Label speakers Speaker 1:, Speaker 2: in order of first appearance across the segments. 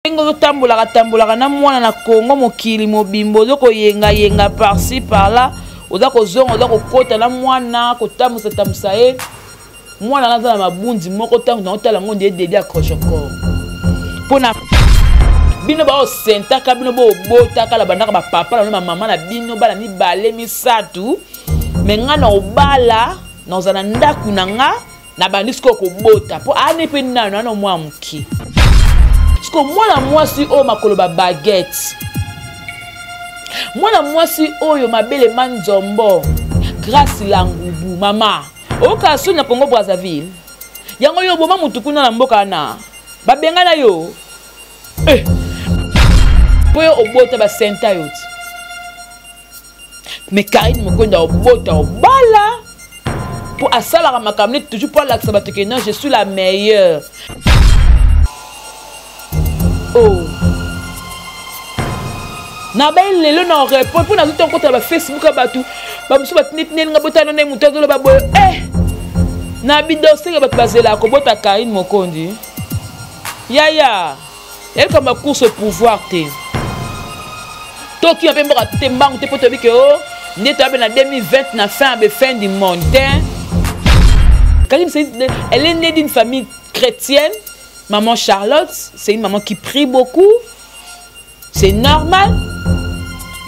Speaker 1: Ndenge ozotambolaka tambolaka na mwana na Congo mokili mobimba, ozo koyengayenga par-ci par-là, oza kozonga, oza kokota na mwana, kotambusa tambusa ye. Mwana naza na mabundi moko ntango naotala yango nde dedi accroche-corps. Mpo na bino baosentaka bino bobotaka na bandaka bapapa na bino bamama na bino bana mibale misato, me nga na obala naozala na ndako na nga nabandi sikoyo kobota mpo ane mpe nano ana mwa moke. Sikoyo mwana mwasi oyo makolo ba baguette, mwana mwasi oyo mabele ma nzombo, Grâce Langubu, mama oyoka soni na Congo Brazzaville yango yo oboma motu kuna na mboka wana babengana yo mpo yo obota basenta yo ti. Mais Karine Mokonda obota obala mpo asalaka makambo neti toujours mpo alakisa bato ke non, je suis la meilleure. Oh, nabai lelo na répondre mpo nazwi ntango kotala bafacebook ya bato bamosusu batinetineli nga botana nde moto azoloba boye na bidoseke bato bazelaka kobota Karine Mokondi yaya eyekamba course pouvoir te tokima mpe mboka te mbangu te mpo toyebi ke o nde toyabe na 2020 na fin ya fin du monde te. Karine, elle est née d'une famille chrétienne. Maman Charlotte, c'est une maman qui prie beaucoup, c'est normal.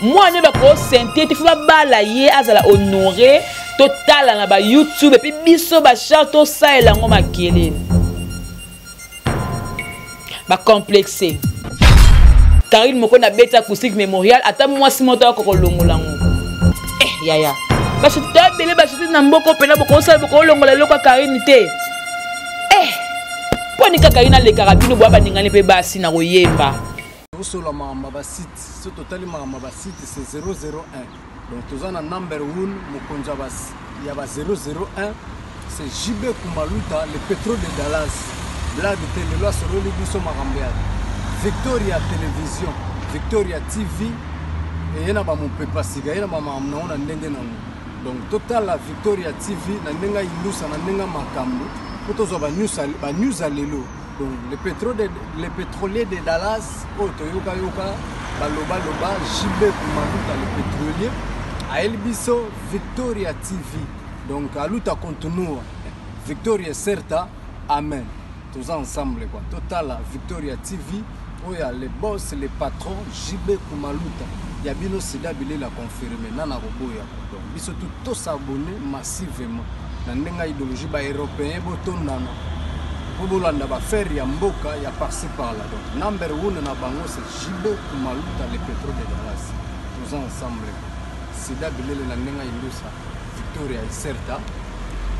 Speaker 1: Mwana bakosente te, fo babala ye azala honoré, totala na bayoutube epuis biso bachar tosalela yango makelele bacomplexe. Karine moko na beti acoustique mémorial, ata mwasi moto akokolongola yango yaya basuti to ebele basuti na mboka mpena bokosala bokolongola eloko ya Karine te mpo ni kaka ye nalekaka bino boya baningani mpe basi na koyemba.
Speaker 2: Tosola makambo ya basite, so totali makambo ya basite, c'est 001. Donc toza na number 1, mokonzi ya ba 001, c'est JB Kumaluta, le pétrole de Dallas. Blague te, lelo asololi biso makambo ya Victoria Télévision, Victoria TV, eye na bamopepa sika, ye na bamakambo nango na ndenge nango. Donc totala Victoria TV na ndenge ayindusa na ndenge makambo mpo tozwa banews ya lelo. Donc le pétrolier de Dallas oyo toyokayoka balobaloba, JB Kumaluta le pétrolier ayeli biso Victoria TV. Donc aluta continua, Victoria certa, amen. Toza ensemble quoi. Totala Victoria TV oyo ya le boss, le patron JB Kumaluta ya bino sida bilela confirmé nana koboya. Donc biso tout tosabonner massivement na ndenge ya idéologie baeuropéen, botondana mpo bolanda baaffaire ya mboka ya par-ci par-là. Donc number one na bango, c'est JB Kumaluta le pétrole de Dallas. Toza ensemble, sida bilele na ndenge ya indusa Victoria Iserta,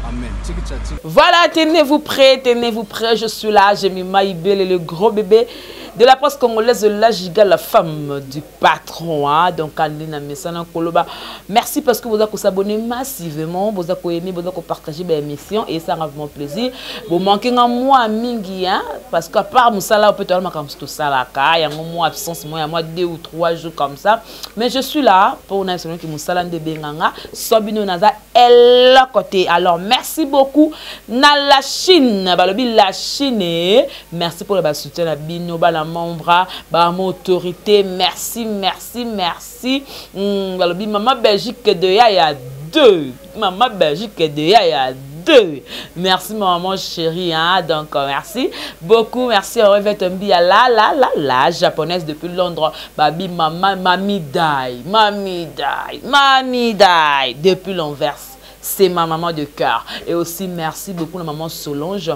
Speaker 2: amen. Tchiki tcha tchiki.
Speaker 1: Voilà, tenez-vous prêts, tenez-vous prêts, je suis là, j'ai mis Maïbel et le gros bébé de la presse congolaise, la giga, la femme du patron. Hein? Donc, Andina Messana Koloba, merci parce que vous avez s'abonner massivement, vous avez aimé, vous avez partagé l'émission et ça rend vraiment plaisir. Vous manquez un mois mingi, hein? Parce qu'à part mosala, peut être comme tout ça là, il y a un mois absence, moi, il y a moi 2 ou 3 jours comme ça. Mais je suis là pour une qui mosala nde benganga, Sobino naza eloko te. Alors, merci beaucoup na la Chine, balobi la Chine, merci pour le soutien na bino, bala membre, ba autorité, merci, merci, merci. Balobi maman Belgique de Yaya 2, maman Belgique de Yaya 2. Merci maman chérie, hein? Donc merci beaucoup, merci à Revette Mbia, la la la la japonaise depuis Londres, babi maman Mami Dai, Mami Dai, Mami Dai depuis l'Anvers. C'est ma maman de cœur. Et aussi, merci beaucoup la maman Solange.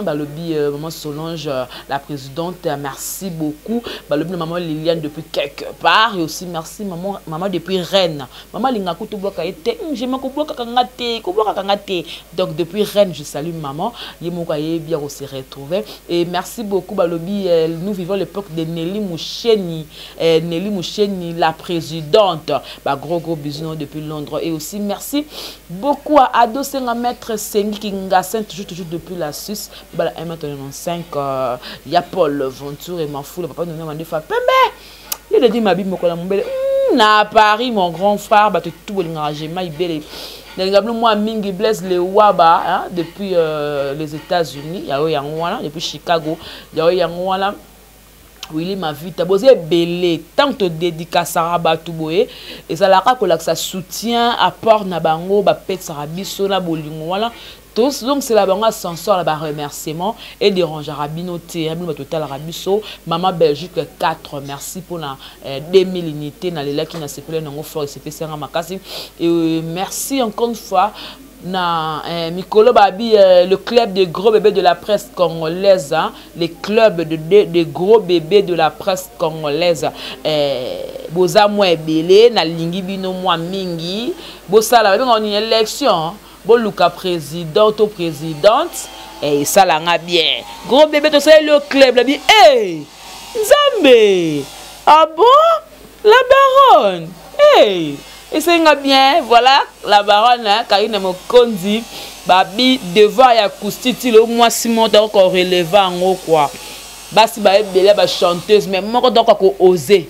Speaker 1: Balobi, maman Solange, la présidente, merci beaucoup. Balobi, la maman Liliane depuis quelque part. Et aussi, merci maman, maman depuis Rennes. Maman Linga Koutoubouaka était, j'ai ma koubouaka kangate, koubouaka kangate. Donc, depuis Rennes, je salue maman. Yemoka ye bien, on s'est retrouvés. Et merci beaucoup, Balobi, nous vivons l'époque de Nelly Moucheni. Nelly Moucheni, la présidente. Bah, gros, gros bisous depuis Londres. Et aussi, merci beaucoup à Ado Senga, maître Sengi Kingasen, toujours, toujours depuis la Suisse. Bah, 1m95, y a Paul Ventour et Mafou, le papa de nous m'a dit, Pembe! Il a dit, ma bime, mon belle. Na Paris, mon grand frère, bah, tout le monde, j'ai ma belle. Moi, Mingi Blaise Le Waba, hein, depuis les États-Unis, il y a eu depuis Chicago, il y a eu. Willy Mavita, boza ebele. Ntango todedikasaka bato boye, ezalaka kolakisa soutien, apport na bango bapesaka biso na bolingo wana. Tozongisela bango ascenseur na baremerciement, ederangeaka bino te, bino bato otalaka biso. Mama Belgique 4, merci mpona 2000 unité. Nalelaki, nasepeli nango fort, esepesanga makasi. Et merci encore une fois na mikolo babi le club de gros bébés de la presse congolaise, hein, les clubs de gros bébés de la presse congolaise, boza mwa ebele, nalingi bino mwa mingi. Bosala babenga nini, élection, boluka président to présidente, esalanga bien. Gros bébé, tosali le club labi, hey, Nzambe, ah bon, la baronne, hey, esenga bien. Voilà la baronne, hein, Karine Mokonzi babi devoir ya kustiti lo mwasi moko toko korelever yango quoi. Basi baebele, bachanteuse, mais moko tokoka kooser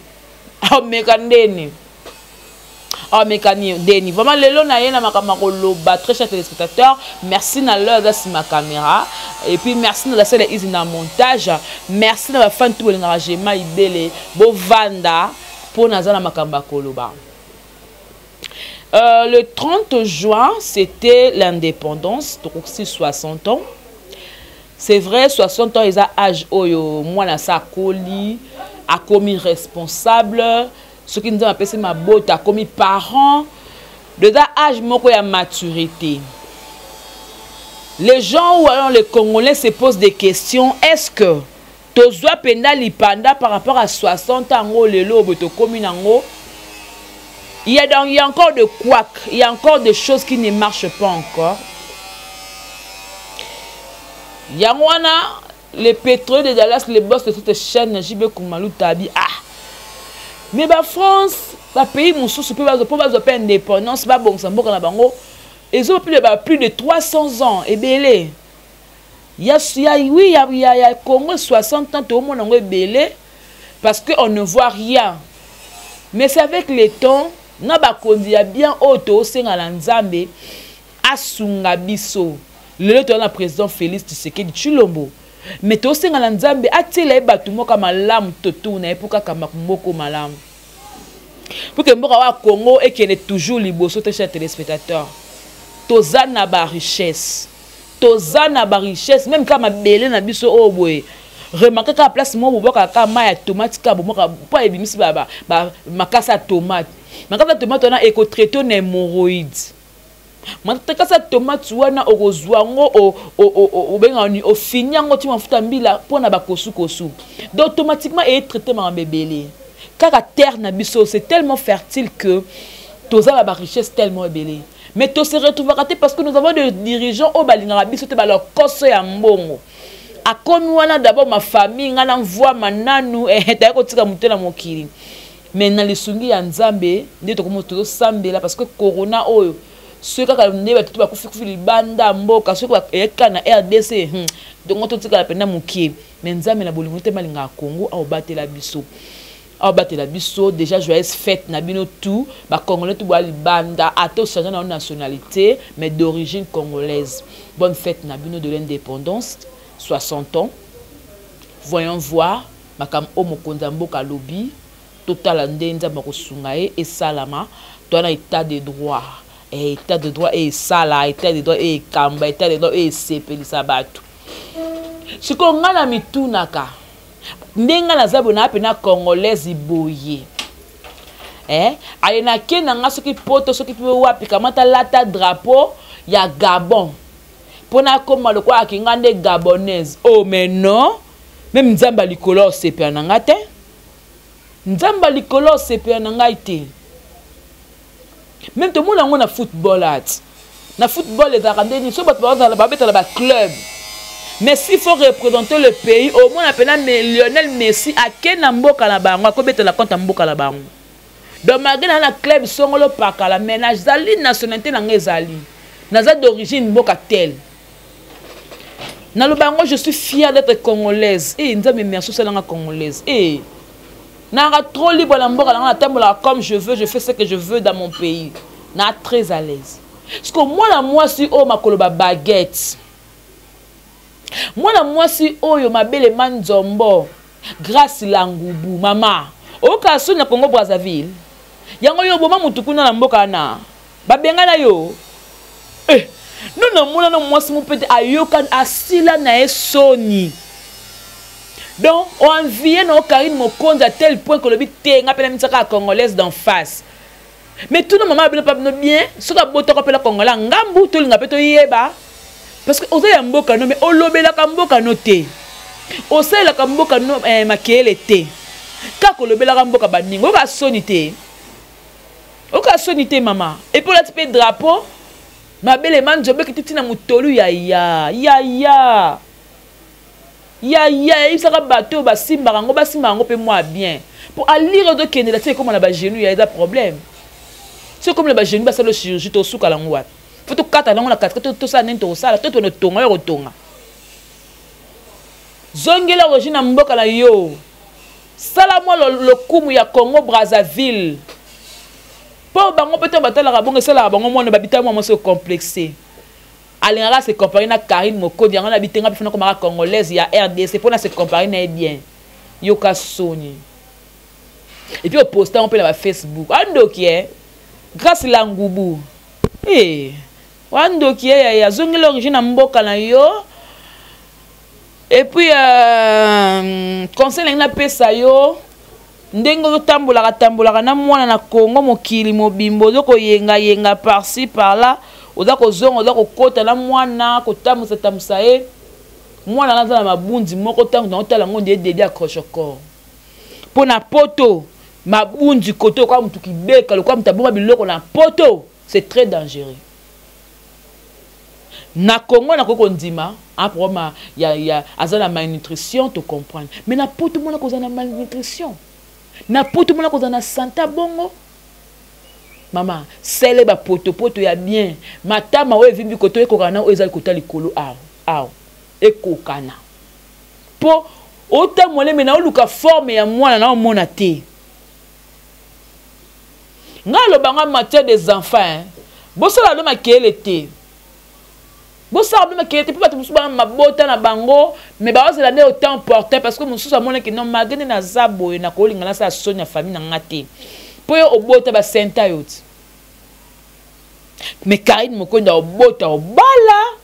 Speaker 1: ameka ndeni, ameka ndeni. Vraiment lelo na ye na makambo ya koloba. Très cher téléspectateur, merci na l'heure aza nsima caméra, et puis merci na la salle isi na montage, merci na bafan tu bolingaka Jema Ibele. Bovanda mpo naza na makambo ya koloba. Le 30 juin, c'était l'indépendance, donc aussi 60 ans. C'est vrai, 60 ans, ils ont âge oyo, moi, sa akoli, akomi responsable, ce qui nous a appelé ma botte, akomi parent, de âge moko ya maturité. Les gens ou alors les Congolais se posent des questions, est-ce que tozwa mpenza lipanda par rapport à 60 ans ngo lelo oyo tokomi nango? Il y a encore de couac, il y a encore des choses qui ne marchent pas encore. Yango wana, les pétroliers de Dallas, les boss de cette chaîne, JB Kumalu Tabi, ah, mais ba France, ba pays mosusu mpe bazwa mpo bazwa mpe indépendance, babongisa mboka na bango, ezo plus de 300 ans ebele. Ya, oui, ya Congo 60 ans, toomona yango ebele parce que on ne voit rien. Mais c'est avec le temps na bakonzi ya bien oyo toosenga na Nzambe asunga biso. Lelo toza na président Félix Tshisekedi Tshilombo, mais tosenga na Nzambe atiela ye bato moko malamu totour na ye mpo kaka moko malamu pour que mboka wa Congo ekende toujours liboso. Te cher téléspectateur, toza na barichesse, toza na barichesse, même kaka mabele na biso oyo boye. Remarque kaka place moko bobwakaka kaka mai ya tomate, kaka bomwaka mpo ebimisi makasa ya tomate. Makasa ya tomate wana ekotraite na hémorroïde. Makasa ya tomate wana okozwa yango, obengaka nini, ofini yango ti mafuta mbila mpona bakosukosu. Donc automatiquement etraite makambo ebele. Kaka terre na biso, c'est tellement fertile que toza na barichesse tellement ebele, mais tose retrouvaka te parce que nous avons des dirigeants oyo balingaka biso te, balokoso ya mbongo. Akomi wana d'abord ma famille, ngai na mvwama nanu taye kotika motu na mokili. Mais na lisungi ya Nzambe nde tokomi tozosambela, parce que corona oyo, soki kaka nde bato to bakufikufi libanda mboka, soki eyaki kaka na RDC, donc totikala mpenza mokie. Mais Nzambe na bolingo te malingaka Congo, aobatela biso, aobatela biso. Déjà joyeuse fête na bino tout bacongolais tout boya libanda, ata ochange na nationalité mais d'origine congolaise. Bonne fête na bino de l'indépendance, 60 ans. Voyons voir makambo oyo mokonzi ya mboka alobi. Totala nde Nzambe akosunga ye esalama. Toza na état de droit, état de droit esala, état de droit ekamba, état de droit esepelisa bato. Sikoyo ngai na mitunaka ndenge ngai naza boye, naa mpenza congolaise boye, aye nake na nga soki poto, soki mpe wapi, kamata lata drapeau ya Gabon mpo nakóma lokola akinga nde gabonaise. Oh mais non, même Nzambe ya likolo osepela na nga te, Nzambe ya likolo osepela na ngai te. Même tomona yango na football, ati na football ezalaka ndeni so bato bazala babetala baclub, mais s'il faut représenter le pays, omona mpenza Lionel Messi ake na mboka na bango, akobetela compte ya mboka na bango. Donc malgré na club songolo pakala, mais nazali nationalité na ngai ezali, naza d'origine mboka tel. Naloba yango, je suis fière d'être congolaise. E Nzambe, merci osalanga congolaise. E nanga trop libre na mboka nanga, natambolaka comme je veux, je fais ce que je veux dans mon pays, na très à l'aise. Parce que mwana mwasi oyo makolo babaguette, mwana mwasi oyo mabele ma nzombo. Grâce Langubu mama oyoka soni na Congo Brazzaville yango yo oboma motu kuna na mboka wana babengana yo eh, no namona na mwasi mopete ayoka asila na ye soni. Donc oenvie na Karine Mokonzi à tel point kolobi te nga mpe na mitisaka ya congolaise d'en face. Mais tuna mama bino pa bino bien soki abotaka mpe na congolais ngambu tolinga mpe toyeba parce que oza ya mboka no, mais olobelaka mboka no te, osalelaka mboka no makeyele te, kaka olobelaka mboka baninga. Oyoka soni te, oyoka soni te mama. Epuis olati mpe drapeau mabele manzobeki ti ntina motolu ya ya ya ya ya ya yebisaka bato oyo basimbaka yango, basimbaka yango mpe mwa bien mpo alire ozokendela ti ekóma na bagenou ya eza problème. Soki ekomi na bagenou, basala chirurgie, tosuka yango wapi? Fo tokata yango na katikati, tosala nini? Tokosala to tone tonga yo kotonga. Zongela origine na mboka na yo, sala mwa lokumu ya Congo Brazzaville mpo bango mpe ntango batalaka bongo esalaka bango mwana babita mwa mwasi ocomplexe alingaka se comparer na Karine Mokonzi. Yango na bitenga mpe fana komaka congolaise ya RDC mpo na se comparer na ye bien. Yoka soni. Et puis oposta yango mpe na bafacebook. Andoki e Grâce Langubu e wandoki ye azongeli origine na mboka na yo. Et puis conseil nangi napesa yo, ndenge ozotambolaka tambolaka na mwana na Congo mokili mobimba, oza koyengayenga par-ci par-là, oza kozonga, oza kokota na mwana, kotambusa tambusa ye, mwana na aza na mabundi moko. Ntango naotala yango nde ededi accroche corps mpo na poto mabundi kote lokola motu kibeka, lokola moto aboma biloko na poto. C'est très dangereux. Na Congo nakoki kondima un problème ya aza na malnutrition, to comprendre, mais na poto mona kozala na malnutrition, na poto mona kozala na santa bongo. Mama sele bapotopoto ya bien, matama oyo evimbi koto ekokana na oyo ezali kota likolo awa awa ekokana mpo otambola me na oluka forme ya mwana na omona te. Ngai alobanga matière des enfants, hein. Bosala no makeyele te, bosala bino makeyele te mpo bato mosusu bana mabota na bango me baozela nde autant portin parce que mosusu amonaki non, malgré nde naza boye, nakolinga nasala soni ya famille na nga te mpo yo obota basenta yo ti. Mais Karine Mokonzi obota, obala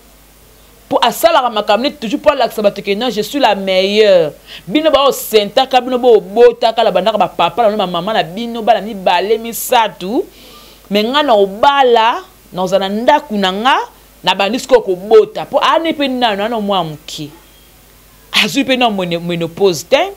Speaker 1: mpo asalaka makambo neti toujours mpo alakisa bato ke non, je suis la meilleure. Bino baosentaka bino, boobotaka na bandaka bapapa na bino, bamama na bino, bana mibale misato, me nga na obala, nakozala na ndako na nga, na bandi sikoyo kobota mpo ani mpe nano ana mwa moke azwi mpe na ménopause te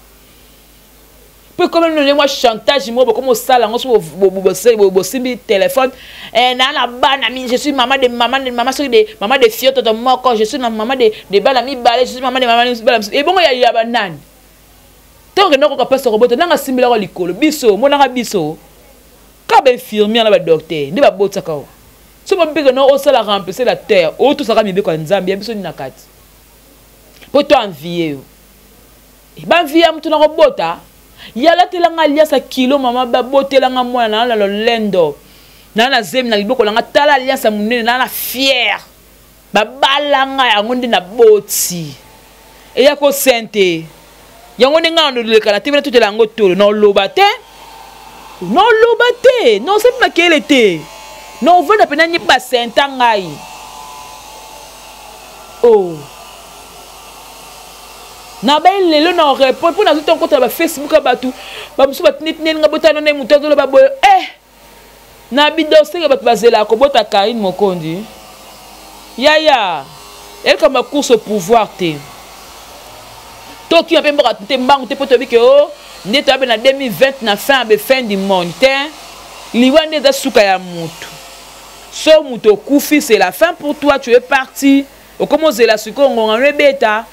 Speaker 1: mpo ekomi nino mwa chantage moko bokomi osala yango. So bosimbi telefone naa na bana mi, je suis maman de maman de maman, soki de maman de fiototo moko, je suis na maman de bana mibale, je suis maman de maman bana. Ebongo ya ya banani? Ntango kenda koka mpasi kobota nanga asimbilaka likolo biso omonaka biso kaka bainfirmière na badocteur nde babotisaka o. So mobika na osala remplacer la terre oyo tosaka mibeko ya Nzambe ya biso nini na kati mpo to envie yo banvi ya moto na kobota yalatelanga alliance ya kilo. Mama babotelanga mwana na lolendo na zemi na liboko nanga. Tala alliance ya monene na fiere babalanga yango nde naboti eya kosente yango nde ngai naloleka na te bena totela yango tolo. Naoloba te, naoloba te, naosapi makele te, naovanda mpena nye basenta ngai. Oh, nabai lelo na répondre mpo nazwi ntango kotala bafacebook ya bato bamosusu batinetineli nga botana nde moto azoloba boye eh na bidoseke bato bazelaka kobota Karine Mokonzi. Yaya elkamba course au pouvoir te, tokima mpe mboka te mbangu te mpo toyebi ke o nde toyabe na 2020 na fin ya be fin du monde te. Liwa nde eza suka ya motu. So moto okufi, c'est la fin pour toi, tu es parti. Okomi ozela sikoyo ngonga no ebeta,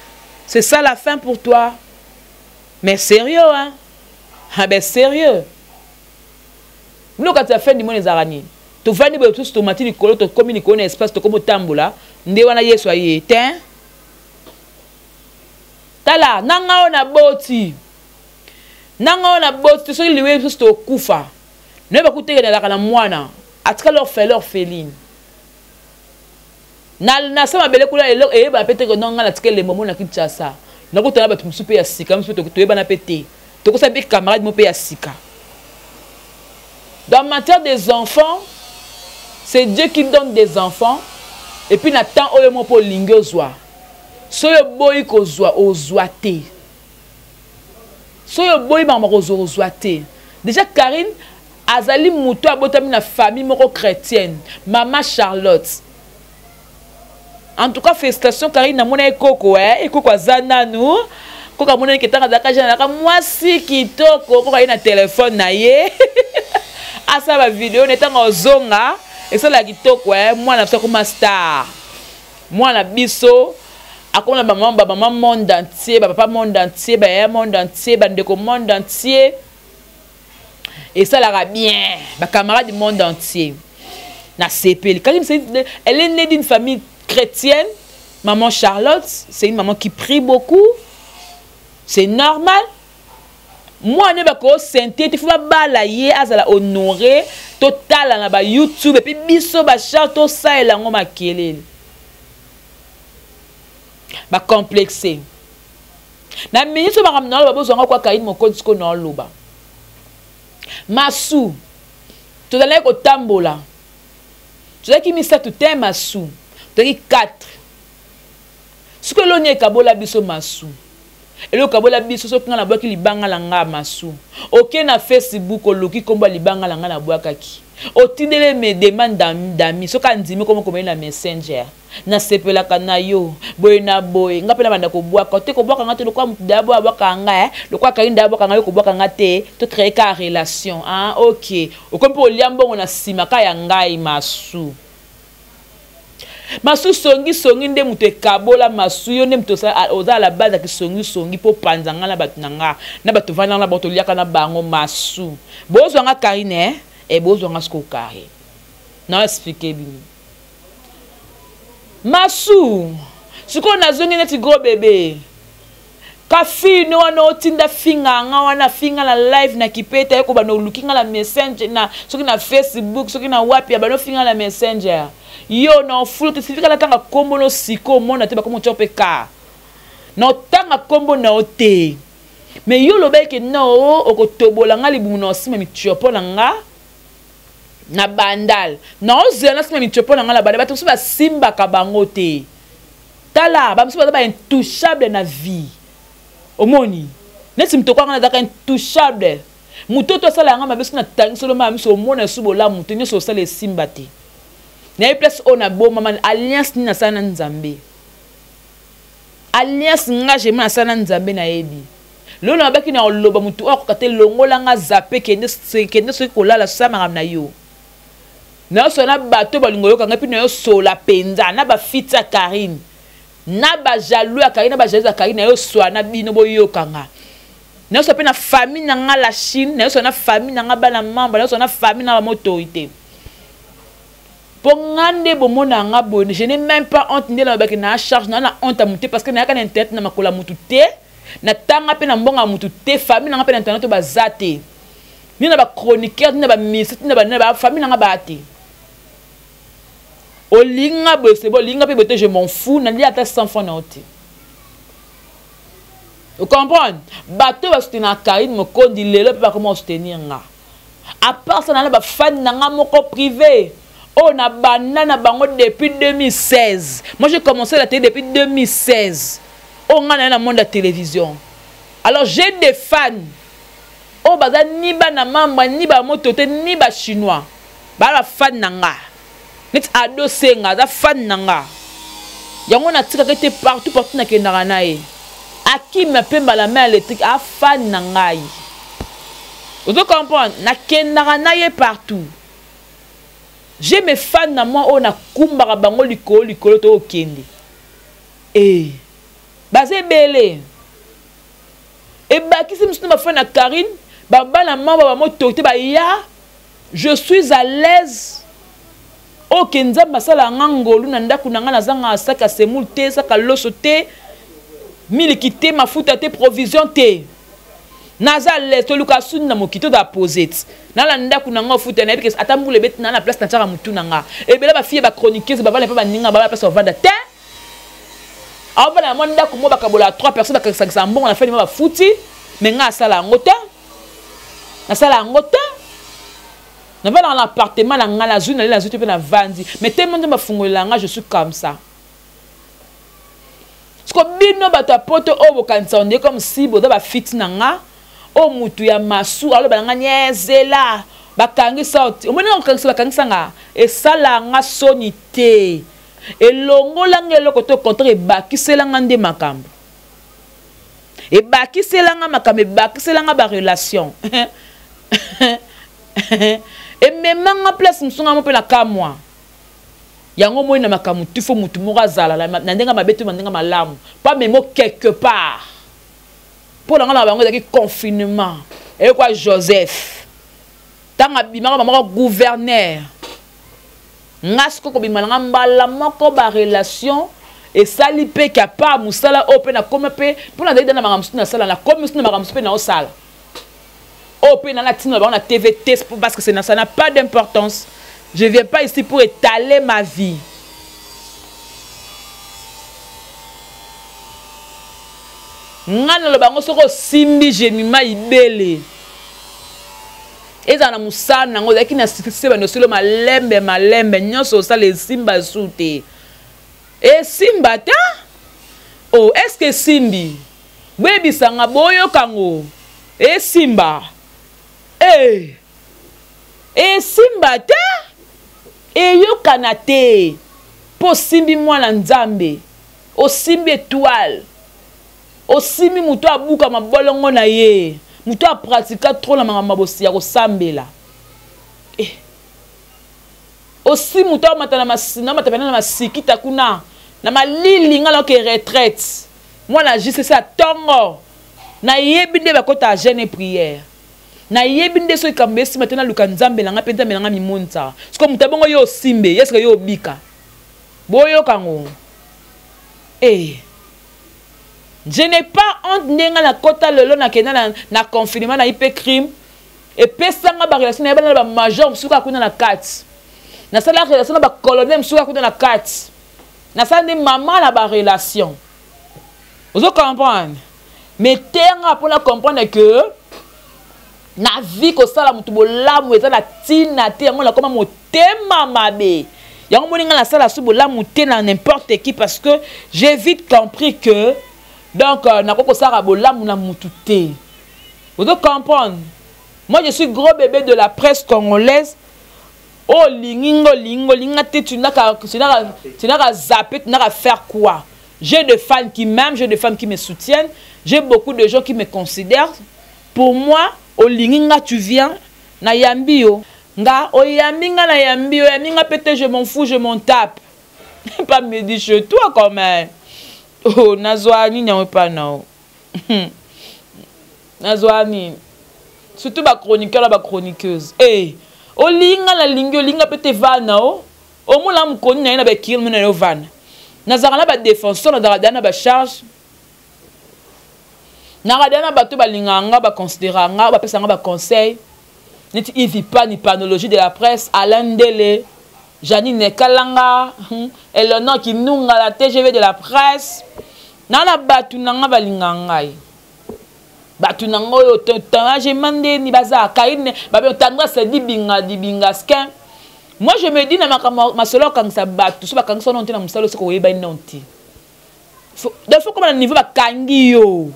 Speaker 1: c'est ça la fin pour toi. Mais sérieux, hein? Ah ben sérieux, bino kati ya fin du monde ezalaka nini? Tovandi boye mosusu, tomati likolo, tokomi likolo na espace, tokomi otambola nde wana Yesu aye te. Tala na nga oyo naboti, na nga oyo naboti te. Soki liwe mosusu tokufa, noyeba kuteke nalaka na mwana atikali orphelin, orpheline na se mabele kuna. Eyeba mpe teke no nga natika elembo mo na Kinshasa. Nakotala bato mosusu mpe ya sika, mosusu mpe toyebana mpe te, tokosala mpe camarade mo mpe ya sika. Dans matière des enfants, c'est Dieu qui donne des enfants. Et puis na temps oyo mo mpo olingi ozwa, soki oboyi kozwa, ozwa te. Soki oboyi makambo kozwa, ozwa te. Déjà Karine azali moto abotami na famille moko chrétienne, mama Charlotte. En tout cas, félicitations Karine, namona ekoko, eh, ekoko aza nanu. Koko amonani ke ntango azalaka jeune, azalaka mwasi kitoko. Koko aye na telefone na ye, asala bavideo na ntango ozonga, esalaka kitoko. Eh, mwana biso akoma star, mwana biso akoma na bamama, bamama monde entier, bapapa monde entier, bayaya monde entier, bandeko monde entier. Esalaka bien, bacamarade monde entier. Na sepeli. Karine, elle est née d'une famille chrétienne. Maman Charlotte, c'est une maman qui prie beaucoup, c'est normal. Mwana bakosente te, fo babala ye, azala honoré. Totala na bayoutube, et puis biso bachar tosalela yango makelele, bacomplexe na ministre. Makambo na oloba, bozwanga kwa Karine Mokonzi. Sikoyo na oloba masu, tozalaki kotambola, tozalaki misato te. Masu, tozalaki 4. Sikoyo eloni ekabola biso. Masu, eloko ekabola biso, soki ngai nabwaki libanga na ngai, masu oke na Facebook, oluki nkombo ya libanga na ngai nabwakaki, otindeli me demande d'ami. Soki andimi, komo komeli na Messenger: "Nasepelaka na yo boye na boye." Nga mpe na banda kobwaka te, kobwaka nga te lokola motu daya boye abwaka nga, eh? Lokola Karine daya abwaka nga, yo kobwaka nga te. Tocréer ka relation. Ah, ok, okomi mpe olia mbongo na nsima ka ya ngai. Masu, masu, songisongi nde moto ekabola. Masu, yo nde moto oza la base ya kisongisongi mpo panza nga na bato na nga, na bato vandanga na bango, toliaka na bango. Masu, bozwanga Karine, eh? E bozwanga sikoyo Karine, na expliquer bino. Masu, sikoyo nazongi neti gros bébé. Kafine wana otinda finga nga wana, finga na live na kipeta ye, kobanda oluki nga na Messenger, na soki na Facebook, soki na wapi ya bando finga na Messenger. Yo na ofulu te, sifika natanga nkombo no. Siko omona te, bakomi otya mpe ka na otanga nkombo na yo te. Mais yo olobaki ke no, okotobola nga libumu na osima mitiopo na nga na Bandal. Naozela na nsima mitiopo na nga na Bandal. Bato mosusu basimbaka bango te. Tala, bamosusu baza baintouchable na vie. Omoni neti moto kwanga, nazalaka intouchable. Moto to asala yanga mabe, soki natangi solo ma miso, omona esu bolamu te, nyonso osala esimba te. Nayebi place oyo nabomama. Alliance nini nasala na Nzambe? Alliance nga jema nasala na Nzambe, nayebi. Lelo nabaki na oloba, motu oyo akoka te, longola nga, zape, kende, kende. Soki kolala, sala makambo na yo. Nayosola na bato balingo oyoka ngai mpe nayosola mpenza na bafiti ya Karine, na bajaloux ya Karine, na bajaloux ya Karine. Nayosola na bino, boyoka nga. Nayosola mpe na famille na nga la Chine, nayosola na famille na nga bana membre, nayosola na famille na bama autorité. Mpo nga nde bomona nga boye, je n'ai même pas honte. Nde nalobaki na charge na na honte ya motu te, parce que nayaka na internet na makolo ya motu te, natanga mpe na mbongo ya motu te. Famille na nga mpe na internet baza te, ni na bachroniqueur, ni na baministre, ni na bafamille na nga baya te. Olinga boye, c'est bon. Olinga mpe boye te, je m'en fous. Nalia ata 100 francs na yo te. Ocomprendre? Bato oyo basoutenir Karine Mokondi, lelo mpe bakoma kosoutenir nga. À part ça, nana bafani na nga moko privé oyo na banda na bango depuis 2016. Moi, j'ai commencé la télé depuis 2016, oyo nga na ye na monde ya télévision. Alors j'ai des fans oyo baza ni bana mamba, ni bamoto te, ni bachinois. Baa bafani na nga neti Ado Senga, aza fan na nga. Yango natikaka ete partout partout nakendaka na ye. Akima mpe mbala main électrique, afan na ngai. Ozo comprendre? Nakendaka na ye partout. J'ai mes fans na moi oyo nakumbaka bango likolo likolo, tookende. E baza ebele, ebakisi mosusu na bafan na Karine, babana mamba, bamoto te baya. Je suis à l'aise. Oke Nzambe asala nga ngolu na ndako na nga, nazanga saka semoule te, saka loso te, miliki te, mafuta te, provision te. Naza l'aise. Toluka suni na mokili, tozala pose ti nala ndako na nga ofuta. Nayebi ke ata mbula ebeti, na na place natiaka motu na nga. Ebele bafille bachroniqueuse bavanda mpe baninga bala place bavanda te. Aovanda na mwa ndako moko bakabola 3 personnes, bakangisa mbongo na fani bafuti, mais nga asala yango te. Nasala yango te. Navandaka na appartement na nga, nazwi na nazwi te mpe navandi. Mais tellement nzambe afungolela nga, je suis comme ça. Siko bino bato ya poto oyo bokanisa on dirait comme si boza bafiti na nga, oyo mutu ya masu aloba na nga niezela bakangisa omoni nga kokangisa bakangisa nga esala nga soni te, elongola nga eloko te, au contraire ebakisela nga nde makambo, ebakisela nga makambo, ebakisela nga barelation, emema nga place mosusu nga mo mpe na kamwa yango. Moi na makambo tu fo mutu moko azala na ndenge mabe to na ndenge malamu mpo amemo quelque part. Mpo na nga na bango ezalaki confinement eyekwa Joseph ntango abimaka bamoko gouverneur. Nga sikoyo kobima na nga mbala moko barelation esali mpe ke apart mosala oyo mpe nakoma mpe mpo nazali da na makambo mosusu nasala, nakomi mosusu na makambo mosusu mpe naosala oyo mpe nana ntina bango na TV te, parce que ça n'a pas d'importance. Je viens pas ici pour étaler ma vie. Nga naloba yango, soki osimbi Jemima Ibele, ezala na mosala nango ozalaki na succès, bando osilo malembe malembe nyonso osala esimba su te, esimba te. O est ce que esimbi? Boyebisanga, boyokango, esimba e esimba te, eyokana te, mpo osimbi mwana Nzambe, osimbi étoile, osimbi moto abuka mabolongo na ye, moto apratika trop na makambo ya kosambela eh. Osi moto amata na amata pena na masikita kuna na malili, nga naoke retraite, mwana JCC ya ntongo, nayebi nde bakota jeûne et prière, nayebi nde soki kambo esima te, naluka Nzambe na ngai mpe Nzambe na ngai mimonisaka. Siko moto abongo yo osimbe yeske yo obika, boyoka ngo eh. Je n'ai pas honte ndenge nakota lelo, nakenda na confinement na ipe crime epesanga barelation, nayebana na bamajor mosusu kaka kuna na kati, nasala relation na bacolonel mosusu kaka kuna na kati, nasala nde mama na barelation. Ozo comprendre? Mais tenga mpona comprendre que na vie kosala motu bolamu eza na ntina te. Yango nakoma motema mabe, yango moni ngai nasala su bolamu te na n'importe qui, parce que j'ai vite compris que donc nakoki kosala bolamu na mutu te. Ozo comprendre? Moi, je suis gros bébé de la presse congolaise. Olingi nga, olingi, olingi nga te, tu n'as qu'à zapper, tu n'as qu'à faire quoi. J'ai des fans qui m'aiment, j'ai des fans qui me soutiennent, j'ai beaucoup de gens qui me considèrent. Pour moi, olingi nga, tu viens na yambi yo, nga oyambi nga na yambi yo, yambi nga peut-être, je m'en fous, je m'en tape. Pas me dire chez toi quand même. Oh, nazwa nini yango epa na o, nazwa nini? Surtout bachroniqueur na bachroniqueuse e hey, olinga nalingi, olinga mpe te, vana o omona mokoni na ye na bakiri na yo, vana. Nazalaka na badéfenseur, nazalaka da na bacharge, nazalaka da na bato balingaka nga, baconsidéraka nga, bapesaka nga baconseil neti Ivi Pani, panologie de la presse, Alain Ndele, Janine Kalanga, Eleonore Kinunga, la TGV de la presse. Na na bato na nga balingaka ngai, bato na ngai oyo tangage mandeni baza Karine babe tendresse dibinga dibinga skin. Moi, je me dis, na makambo masolo okangisa bato, so bakangisa ono te na mosala, osiko oyebani nano te. Donc faut koma na niveau bakangi yo,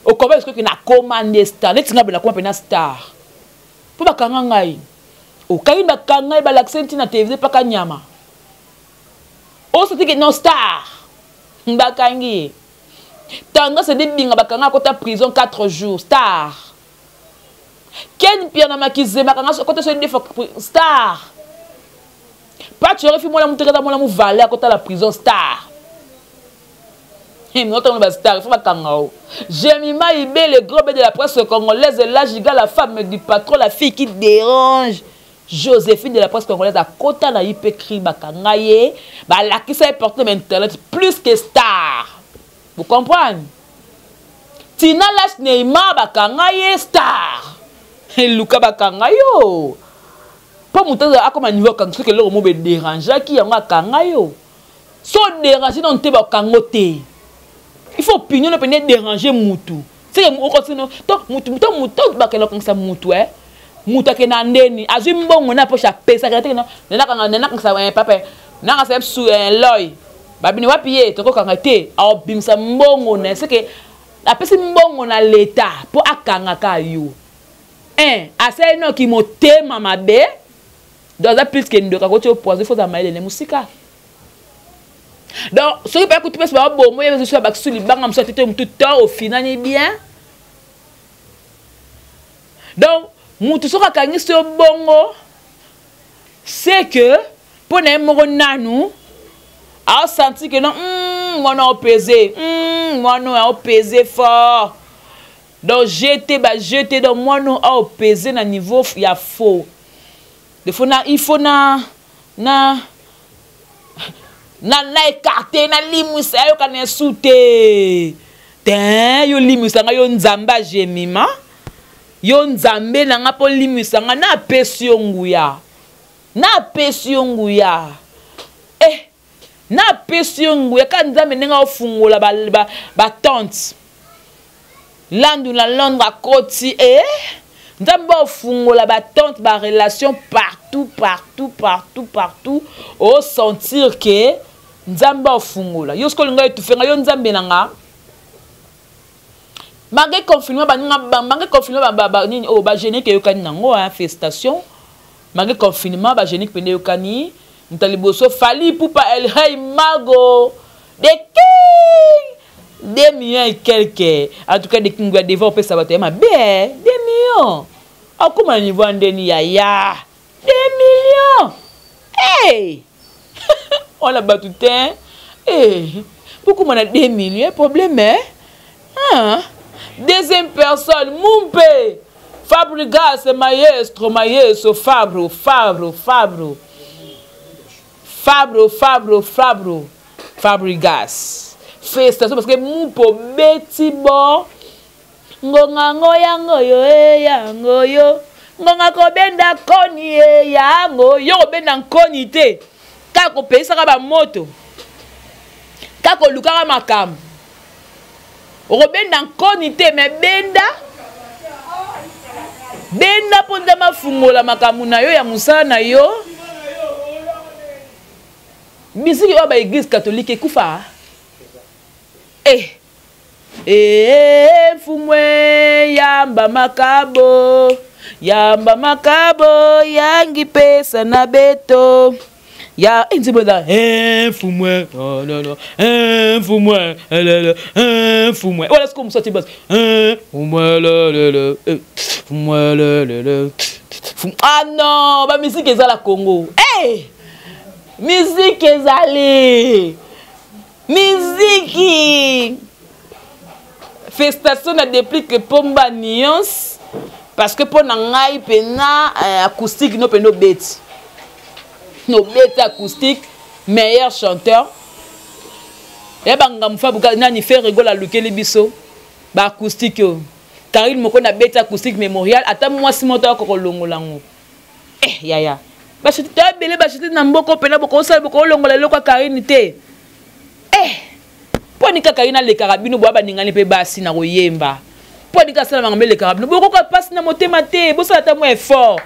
Speaker 1: okoma soki nakoma nde star, neti nga boye nakoma mpena star mpo bakanga ngai. Okangi, bakanga ye, balakisa ntina télévision mpaka nyama osotike non star, bakangi ye. Tendresse dibinga bakanga, akota prison 4 jours, star. Ken Piana Makizema akanga, akota so deux fois, star. Pacho Refi, mwana mutekata, mwana muvale, akota la prison, star. Notamment ba star, il faut bakanga o. Jemima Ibe, le gros B de la presse congolaise, la giga, la femme du patron, la fille qui dérange. Joséphine de la presse congolaise akota na IP cri, bakanga ye, balakisa ye porte na internet, plus que star. Vous comprenez? Tina Lash Neymar bakanga ye, star. Eluka bakanga yo mpo moto akoma niveau akanga, soki eloko mo bedérangeaki yango akanga yo. So déranger nano te, bakango te. Il faut opinion no pene déranger mutu. Seke okosino to mutu to mutu bakenda kokangisa mutu eh. Mutu akenda ndeni azwi mbongo na poche, apesaka te. Nenakanga nenakangisa eh, papa nakangisa su eh, loy babini wapi ye tokokanga te, aobimisa mbongo na seke apesi mbongo na leta mpo akangaka yo. Un asali noki motema mabe, donc aza plus que ndoka akoti yo poison. Faut ozala mayele ne mosika. Donc soki mpe akuti mpesi babomo ye bezoso ya bakisu libanga mosu atete motu to ofinani bien. Donc mutu soki akangisi yo bongo, c'est que mpo na ye moko nanu aosentir que non, mwana opese, mwana oyo aopese fort. Donc jete bajete, donc mwana oyo aopese na niveau ya faux il faut na il faut na na na na écarte, nalimwisa, ayoka na esu te te. Yo limwisa nga, yo Nzambe ajemima, yo Nzambe na nga mpo limwisa nga, napesi yo nguya, napesi yo nguya, eh, napesi yo nguya. Kaka Nzambe ndenge aofungola batente ba landu na Londres akoti, eh, Nzambe aofungola batente, barelation partout, partout, partout, partout. Osentir que Nzambe aofungola yo. Soki olinga étouffe nga, yo Nzambe na nga, malgré confinement, baninga, malgré confinement, nini oyo bagénérique eyokani nango. Félicitation, malgré confinement bagénérique mpende eyokani. Moto ya liboso, Fally Ipupa, El Rey Mago the King, 2 millions et quelque. En tout cas de King ya devant opesa bato ya mabe. 2 millions, akóma na niveau ya ndeni yaya, 2 millions, hey! Wana bato te, hey! Pokóma na 2 millions, problème, eh? Ah. Deuxième personne, Mumpe Fabregas, maestro, maestro Fabro, Fabro, Fabro, Fabro, Fabro, Fabro Fabregas, félicitations, parce que Mumpe obeti bo ngonga ngo yango yo e yango yo ngonga kobenda koni e yango yo kobenda nkoni te, kaka kopesaka bamoto, kaka kolukaka makambo. Okobenda nkoni te, me benda, benda mpo Nzambe afungola makambo na yo ya mosala na yo. Misiki oyo baeglise catholique ekufa eh. Eh, mfumwe yamba makabo, yamba makabo yangi pesa na beto ya nzembo eza mfumwe, oh, no, no. Mfumwe lele, mfumwe wala siko mosu atie basi mfumwe lelele, mfumwe lelele. Ah non, bamisiki eza la Congo, hey! Miziki ezali miziki. Félicitation na Déplique Pomba Nuance, parce que mpo na ngai mpena acoustique no mpena obeti, obeti acoustique, meilleur chanteur ya bangambo. Fabuka nani Ferre Gola alukeli biso baacoustique oyo. Karine moko na beti acoustique mémorial, ata mwasi moto akoka kolongola yango. Eh yaya, bachete to ebele, bachete na mboka mpena bokosala, bokolongola eloko ya Karine te. Eh, mpo ni kaka Karine alekaka bino boya baningani mpe basi na koyemba, mpo ni kaka asala makambo elekaka bino, bokoka mpasi na motema te. Bosala ata mwa effort,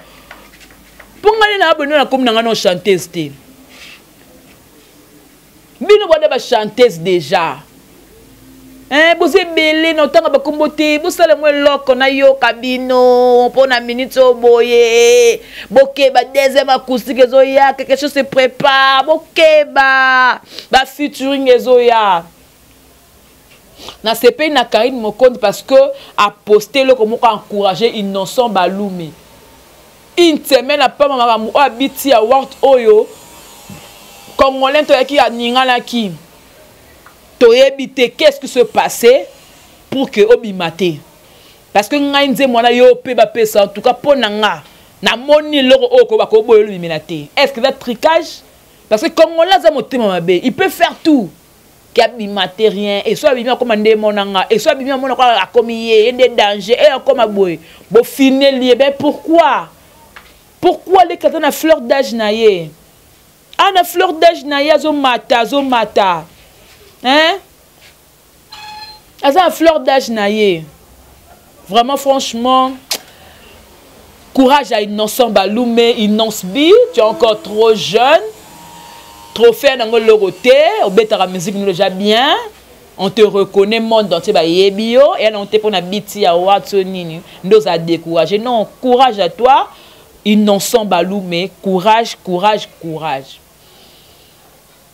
Speaker 1: mpo ngai na abonné nakomi na ngai no chanteuse te. Bino bwada bachanteuse déjà, eh, boza ebele na otanga bakombo te. Bosala mwa eloko nayoka bino mpo na minute oyo boye. Bokeba, deuxième acoustique ezoya, quelque chose se prépare. Bokeba, bafeaturing ezoya. Nasepeli na Karine Mokonzi parce que aposte eloko moko, encourage Innocent Balume une semaine apama makambo oyo abiti ya wart oyo congolais toyaki aninganaki, toyebi te qu'est-ce qui se passait pour que obima te. Parce que ngai nzembo wana yo mpe bapesa, en tout cas mpo na nga namoni eloko oyo koyeba koboya olobimela te. Est ce que eza tricage? Parce que congolais aza motema mabe, il peut faire tout ke abima te, rien. Eso abimi akoma nde monanga, eso abimi amona kwa akomi ye ye nde danger e akoma boye, bofineli ye. Ben pourquoi, pourquoi leki aza na fleur d'âge na ye? Ana fleur d'âge na ye azomata azomata hein? Aza na fleur d'âge na ye. Vraiment franchement, courage à Innocent Balume, Innocent B, tu es encore trop jeune. Trophée nango loko te, obetaka musique nous déjà bien. On te reconnaît monde entier ba yebi yo et on te pona biti ya watso nini ndoza décourager. Non, courage à toi. Innocent Balume, courage, courage, courage.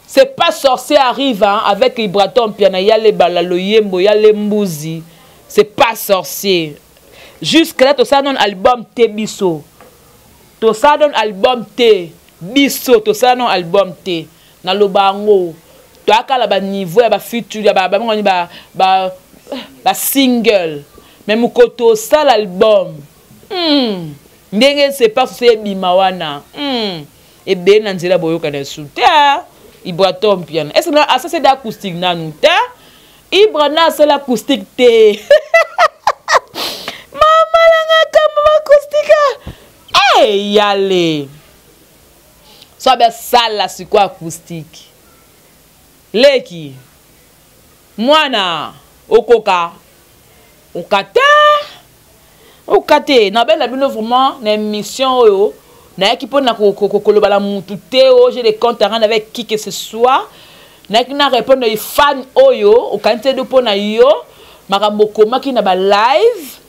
Speaker 1: C'est pas sorcier arrive hein, avec Ibrator Mpiana, yale bala loyembo, yale mbuzi. C'est pas sorcier. Jusque là, tout ça non album te biso. Tout ça non album te biso, tout ça non album te. Na lobango. Toi kala ba niveau ya ba futur ya ba ba ba ba ba single. Mais mukoto ça l'album. Ndenge c'est pas sorcier bima wana. Ebele na nzela boyoka na su te. Ibrator Mpiana. Est-ce que na ça c'est d'acoustique nanu te? Ibra na c'est l'acoustique te. Mama langa kama acoustique. Hey yale. So ba sala siko acoustique. Leki. Mwana okoka. Okata. Okate na bela bino vraiment na émission oyo. Nayaki mpona koloba na mutu te oyo j'ai des comptes à rendre avec qui que ce soit. Nayaki na répondre na fan oyo okanisi te mpona yo makambo okomaki na ba live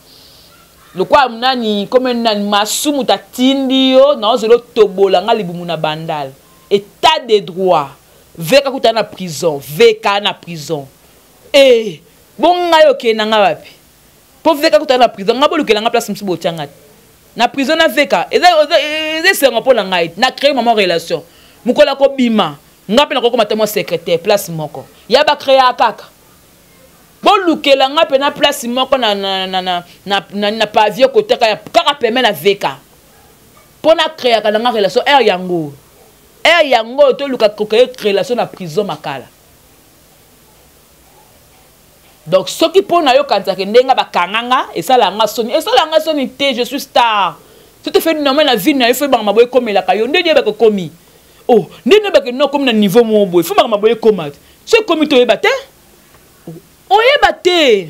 Speaker 1: lokwa nani comme nani masumu tatindi yo na ozelo tobola nga libumu na bandal. État de droit VK kuta na prison, VK na prison. Eh bon nga yo ke na nga wapi? Po VK kuta na prison nga bolukela nga place musu botianga. Na prison na VK eza esengo mpo na ngai na créer maman relation. Mukola ko bima nga pe na kokoma temo secrétaire place moko. Ya ba créer kaka. Bolukela nga pe na place moko na na na na na na, na pavie kotaka ya kaka peme na VK. Po na créer ka nga relation air yango. Air yango to luka ko créer relation na prison makala. Donc soki po na yo kanzaka ndenga ba kanganga et ça la nga soni et ça la nga soni te je suis star. Tout à fait normal la vie na yo fait ba maboye comme la kayo ndenge ba ko komi. Oh ndenge ba ke no comme na niveau mo boye faut ba maboye koma. Ce komi to yeba te. Oyeba te.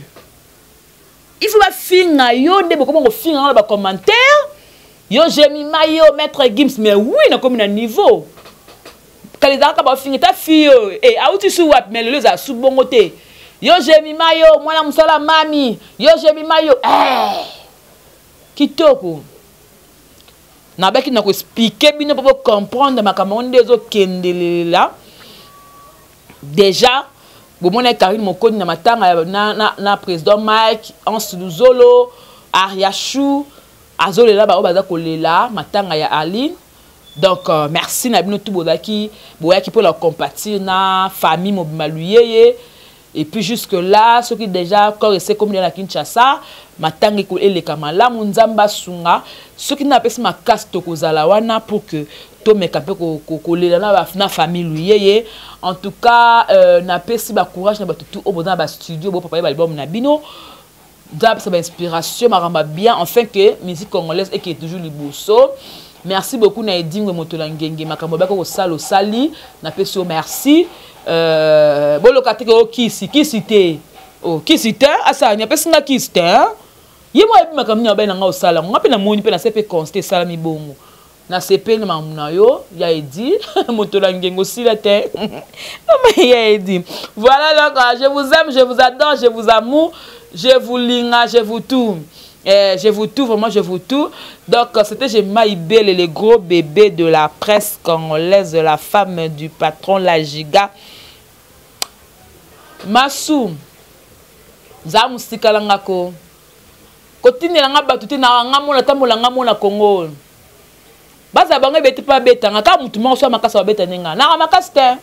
Speaker 1: Il faut ba finga yo nde boko bongo finga na ba commentaire. Yo Jemima yo maître Gims mais oui na komi na niveau. Kalizaka ba finga ta fille eh auti su wap mais lelo za su bongo te. Yo Jemima yo mwana musala mami. Yo Jemima yo eh kitoko. Na baki na ko expliquer bino pour comprendre makambo nde zo kendelela. Déjà bomona Karine Mokoni na matanga na na, na président Mike Anse Luzolo Ariachou azolela ba baza kolela matanga ya Aline. Donc merci na bino tout bozaki boyaki pour la compatir na famille mobima luyeye. Et puis jusque là ceux qui déjà corps et comme na Kinshasa matanga ko eleka malamu nzamba sunga ceux qui n'a pas ma casse to kozala wana pour que to meka pe ko kolela na na famille luyeye. En tout cas na pesi ba courage na ba tout au dans ba studio bo papa ba album na bino nzamba sa ba inspiration maramba bien enfin que musique congolaise et qui est toujours liboso. Merci beaucoup na Edingwe Motola Ngenge makambo ba ko salo sali na pesi merci. Boloka te ko kisi kisi te. Oh kisi te asa nya pesi nga kisi te. Ye mo yebi makambo nya ba na nga osala nga pe na moni pe na sepe consté sala mi bongo. Na sepe na mamu na yo ya Edi Motola Ngengo sila te. Mama ya Edi. Voilà donc je vous aime, je vous adore, je vous amour, je vous linga, je vous tout. Je vous tout, vraiment je vous tout. Donc c'était Jemima Ibele, le gros bébé de la presse congolaise, la femme du patron La Giga. Massou, za musika langako. Kotine langa batu te na nga mona tambola nga mona Congo. Baza bango bete pa beta nga ka mutu moko so makasa beta ninga. Na makasi te.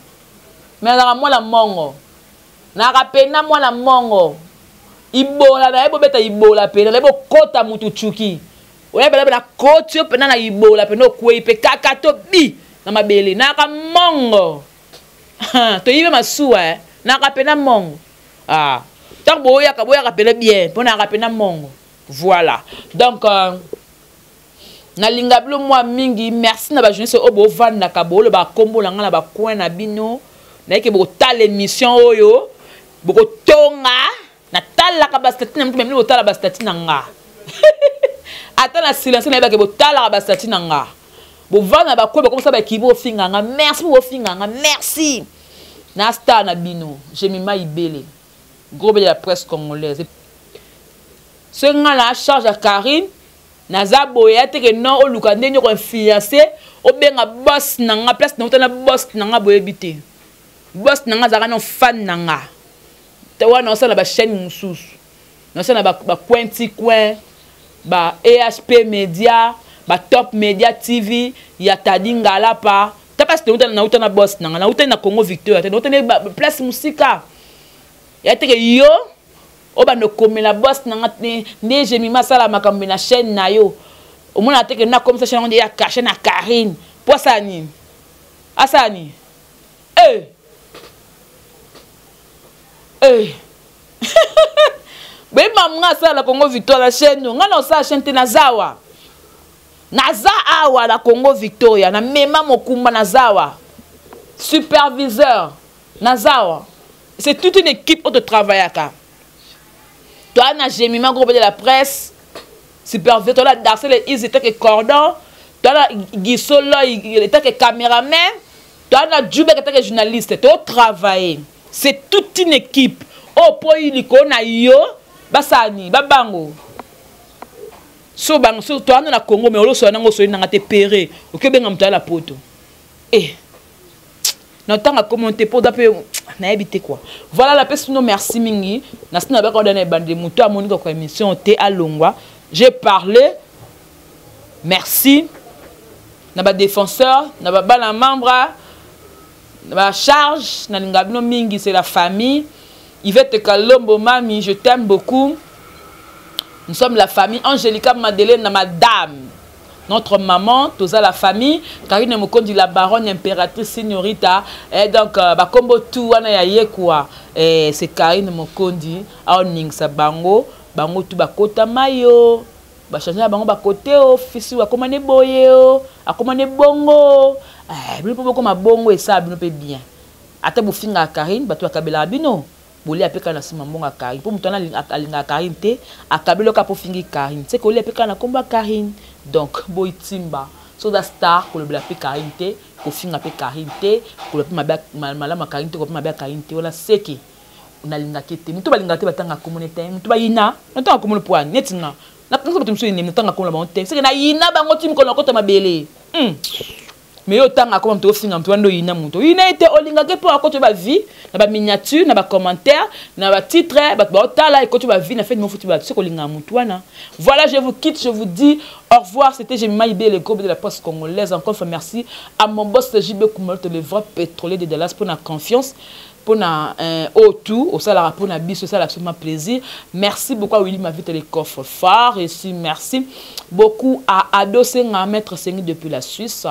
Speaker 1: Mais na mona mongo. Na rapena mona mongo. Ibola na yebo beta ibola pe na yebo kota mutu chuki. Oya bela bela koti yo pena na ibola pe no kwei pe kaka to bi na mabele na ka mongo. To yibe masuwa eh. Na ka pena mongo. Ah, tant boya ka boya ka pena bien pona ka pena mongo. Voilà. Donc Nalinga bino mwa mingi. Merci na bajournaliste oyo bovandaka booloba nkombo na ngai na bacoin na bino. Nayeke bokotala émission oyo, bokotonga. Natalaka bastati na mutu, meme botala bastati na nga ata na silence, nayebake botalaka bastati na nga. Bovanda na bacoin, bakomisa bakibi, bofinga nga. Merci mpo bofinga nga. Merci na star na bino Jemima Ibele, gros bébé de la presse congolaise. Soki nga na charge ya Karine, naza boye ya teke non. Oluka ndenge koinfluence, obenga boss na nga place nauta na boss na nga. Boyebi te, boss na nga azalaka na fan na nga te. Wana osala bachaîne mosusu, nasala bacoin ti coin, ba EHP Média, batop Média TV ya Tadi Ngalapa. Ta place nauta, nauta na boss na nga, nauta na Congo Victoria te, nauta na place mosika ya teke. Yo obanda okomela boss na nga nde Jemima asala makambo na chaîne na yo. Omona teke nakomisa chaîne yango nde ya cache na Karine. Mpo asala nini? Asala nini? Eh! Eh! Boyeba nga asala na Congo Victoria na chaîne. Nga na osala chaîne te. Naza awa, naza awa na Congo Victoria, na mema mokumba, naza awa superviseur, naza awa. C'est toute une équipe oyo totravaillaka. Toa na Jemima, groupe de la presse, superviseur. Toa na Darcel Is etake cordon, toa na Gisolo etake caméraman, toa na Jubek etake journaliste. Totravaille, c'est toute une équipe oyo mpo likolo na yo basala nini babango. So bango so toanda na Congo, mais olosola nango osoli nanga te pere. Oki obenga moto aya na poto e na ntanga komo te mpo da mpe nayebi te quoi. Voilà, napesi bino merci mingi. Nasi na baka oda na ebandeli, moto amoni kaka émission te, alongwa. J'ai parlé. Merci na badéfenseur, na babana membre, na bacharge. Nalinga bino mingi, c'est la famille. Yvette Kalombo, mami, je t'aime beaucoup, nous sommes la famille. Angélika Madeleine na madame, notre maman, toza la famille. Karine Mokondi, la baronne, impératrice, signorita. Et donc bakombo tout wana ya ye quoi. Et c'est Karine Mokondi aoningisa bango. Bango tu bakota mayo, bachange na bango, bakote o fisi akoma ne boye, o akoma ne bongo. Eh, bino mpo bokoma bongo, esala bino mpe bien. Ata bofingaka Karine, bato bakabelaka bino, bolia mpe kaka na nsima mbongo ya Karine. Mpo moto wana alingaka Karine te, akabeli oka mpo fingi Karine, seke olia mpe kaka na nkombo ya Karine. Donc boyitimba, so oza star, kolobela mpe Karine te, kofinga mpe Karine te, koloba mpe malamu ya Karine te, koloba mpe mabe ya Karine te. Wana seke nalingaki te. Moto balingaka te, batanga komona te. Moto bayina, natanga komona po ani neti nga nakanisa bato mosusu enemi, natanga komona bango te, seke nayina bango ti mikolo nakota mabele. Mais yo otanga akoma moto ofinga moto wana, oyina moto, oyina ye te, olingaki mpo akoti bavie na baminiature, na bacommentaire, na batitre, bato baotala, ekoti bavie na fete mofuti bato, soki olingaka motu wana. Voilà, je vous quitte, je vous dis au revoir. C'était Jemima Ibé, le groupe de la poste congolaise. Encore une fois, merci à mon boss JB Koumaloto, le vrai pétrolier de Dallas, pour la confiance, mpona oyo tout osalaka mpona biso, osala absolument plaisir. Merci beaucoup à Willy Mavite, le coffre phare. Et si merci beaucoup à Ado Senga, maître Sengi depuis la Suisse,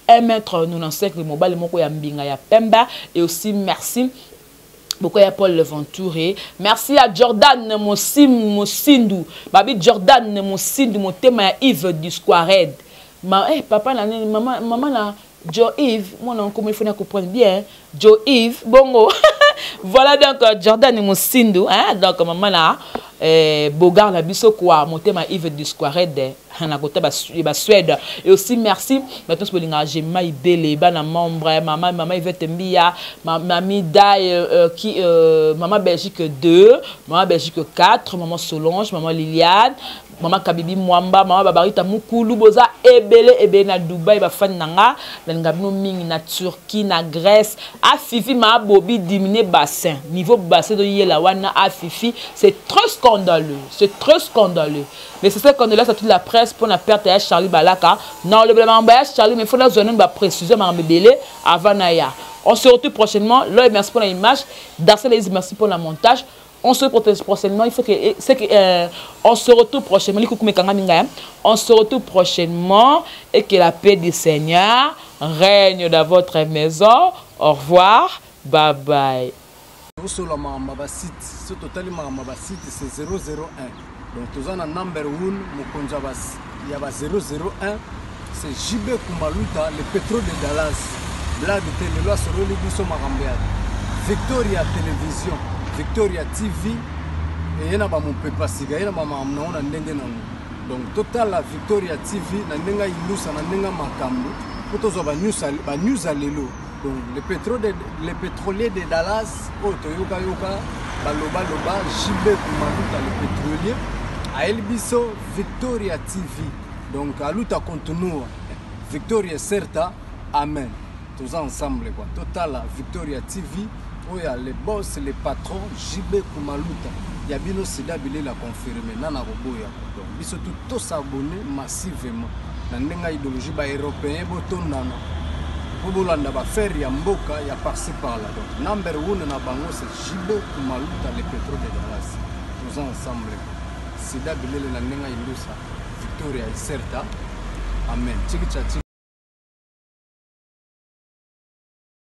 Speaker 1: 1 mètre 95, mobali moko ya mbinga ya pemba. Et aussi merci beaucoup ya Paul Leventouré. Merci à Jordan Mosim Mosindu, babi Jordan Mosindu, motema ya Yves du Squared. Ma, eh, papa na nini, mama, mama na Joe Yves, moi non, comment il faut comprendre bien Joe Yves bongo. Voilà, donc Jordan Mosindu, hein, donc maman na Bogar na biso quoi, motema Yves du Squared na kota ba Suède. Et aussi merci maintenant bolinga Jema Ibele, bana membre, mama, mama Yvette Mbia, mami Dai, qui maman Belgique 2, maman Belgique 4, maman Solange, maman Liliane, mama Kabibi Mwamba, mama Babarita Mukulu. Boza ebele ebele na Dubai, bafani na nga, nalinga bino mingi, na Turquie, na Grèce. Afifi ma Bobi, diminuer bassin, niveau bassin de yela wana. Afifi, c'est très scandaleux, c'est très scandaleux. Mais c'est scandaleux, c'est toute la presse pour la perte ya Charlie Balaka. Non, le ya Charlie, mais faut la zone ba préciser ma mebele avant na ya. On se retrouve prochainement. Là, merci pour l'image. Darcel, merci pour le montage. On se retrouve prochainement. Il faut que c'est que on se retrouve prochainement. On se retrouve prochainement et que la paix du Seigneur règne dans votre maison. Au revoir. Bye bye.
Speaker 2: Osola makambo ya basite, so totali makambo ya basite, c'est 001. Donc toza na number one, mokonzi ya ba 001, c'est JB Kumaluta, le pétrole de Dallas. Blague te, lelo asololi biso makambo ya Victoria Télévision, Victoria TV, eye na bamopepa sika, ye na bamakambo nango na ndenge nango. Donc totala Victoria TV na ndenge ya indusa, na ndenge ya makambo, mpo tozwa banews ya lelo. Donc le pétrolier de Dallas oyo toyokayoka balobaloba, JB Kumaluta le pétrolier ayeli biso Victoria TV. Donc a luta continua, victoria certa, amen. Toza ensemble quoi. Totala Victoria TV oyo ya le boss, le patron JB Kumaluta ya bino, sida bilela confirme nana koboya. Donc biso tu tos'abonner massivement na ndenge ya idéologie. Baeuropéen botondana mpo bolanda baaffaire ya mboka ya par-ci par-là. Donc number one na bango, c'est JB Kumaluta, le pétrole de Dallas. Toza ensemble, sida bilele na ndenge ya indusa, victoria ecerta, amen. Chikicha.